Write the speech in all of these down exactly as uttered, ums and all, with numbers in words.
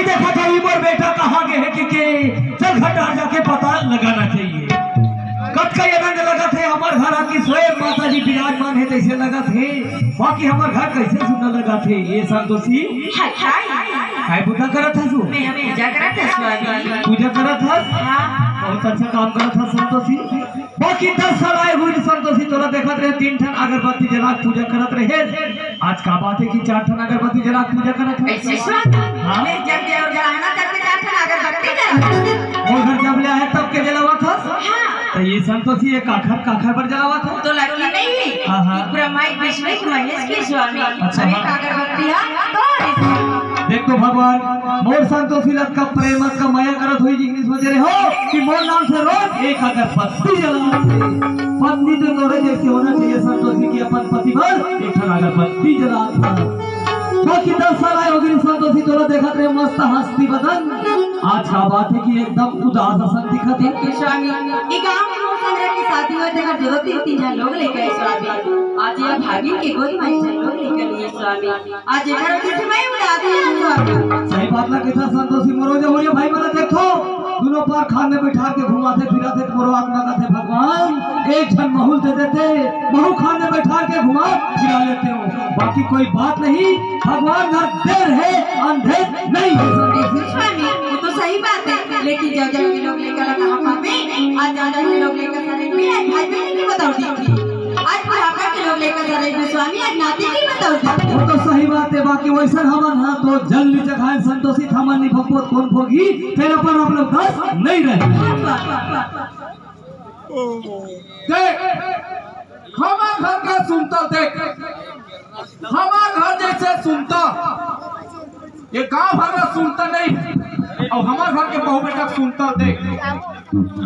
देखा था, ये मोर बेटा कहाँ गए है कि के? चल, घर डार जाके पता लगाना चाहिए। कतका ये रंग लगत है हमर घर की, स्वयं माता जी विराजमान है, तैसे लगत है। बाकी हमर घर कैसे सुंदर लगत है ये संतोषी। हाय, हाय। काय पूजा करत हस तू? मैं पूजा करत हस स्वामी। पूजा करत हस? हाँ। बहुत अच्छा काम करत हस संतोषी। बाकी दस साल आए हुए संतोषी तोला देखत रहे, तीन ठन अगरबत्ती जला के पूजा करत रहे। आज का बात है कि चार ठन अगरबत्ती जला के पूजा करत है? कैसे स्वामी? हाँ? मैं जब देव जलाना करके चार ठन अगरबत्ती जला। मोर घर जब ले आए तब के जलावत हस? हाँ। तो ये संतोषी ये काखर, काखर पर जलावत हस? तो लड़की नहीं है? हाँ, हाँ। ब्रह्मा एक विष्णु एक महेश के स्वामी। अच्छा, अभी हाँ। अगरबत्ती है तो देख तो भगवान, मोर संतोषी लत का प्रेम का मया करत हुई जिगनी सोचे रहे हो कि मोर नाम से रोज एक अगरबत्ती जलावत हे। पत्नी तो तोरे जैसे होना चाहिए संतोषी, कि अपन पति बर एक ठन अगरबत्ती जलावत हे। बाकी दस साल आए होगी संतोषी, तोला देखत रहे मस्त हंसती बदन। आज का बात है कि एकदम उदास असन दिखत हे। स्वामी, ये गांव के मोर संग रह के शादी हुआ, तेकर जरूरत ही तीन झन लोग लेकर आए स्वामी। आज ये भाभी के गोद में एक झन लोग लेकर लिए स्वामी। आज एकर वजह से मैं उदास हूँ स्वामी। सही बात ला कहिथस संतोषी, मोरो जहुरिया भाई मन ला देखो, दुनों पार खान में बैठा के घुमाथे फिराथे, मोरो आत्मा कथे भगवान एक झन महूँ ल दे देते, महूँ खान में बैठा के घुमा फिरा लेते हो। बाकी कोई बात नहीं, भगवान घर देर है अंधेर नहीं है संतोषी। स्वामी, वो तो सही बात है, लेकिन जब जब ये लोग लेकर कहाँ पावे, आज जब जब ये लोग लेकर सारे में आज भाई बहन की बताओ दी थी। आज बुढ़ापा के लोग लेकर जा रहे हैं स्वामी, आज नाती की बताओ। वो तो सही बात है, बाकी वैसन हमन हा तो जल ली जगह संतोषी, हमन नहीं भोगबो त कोन भोगी, तेरा पर आप लोग दस नहीं रहे। देख, हमार घर का सुनता देख, हमार घर जैसे सुनता ये गांव भर में सुनता नहीं, और हमार घर के बहू बेटा सुनता देख,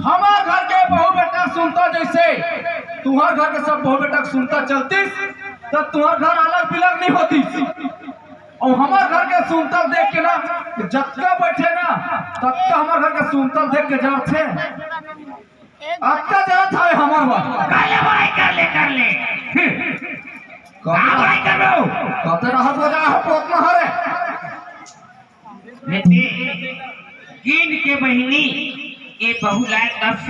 हमार घर के बहू बेटा सुनता जैसे तुहार घर के सब बहू बेटा सुनता चलतीस, तो तुहार घर अलग बिलग नहीं होतीस। और हमार घर के सुनता देख के ना, जतका बैठे ना, ततका हमार घर के सुनता देख के जाथे। अतका जरा था हमार बात। कर ले भाई, कर ले, कर ले। फिर का कहाँ भाई कर रहे हो? कते रहत हो जा, हो पोत न हरे। बेटी, कीन के बहिनी, ये बहू लायक दस।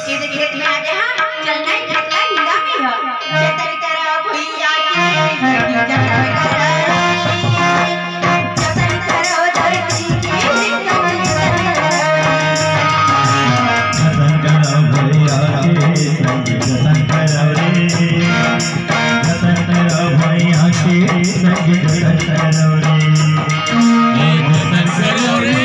ये देख खेत में आ गया, हाँ, चलना है खेत का हीरा में है। जतन करो भैया के, जतन करो। जतन करो धरती के, जतन करो। जतन करो भैया के, जतन करो रे। जतन करो भैया के, जतन करो रे। जतन करो रे।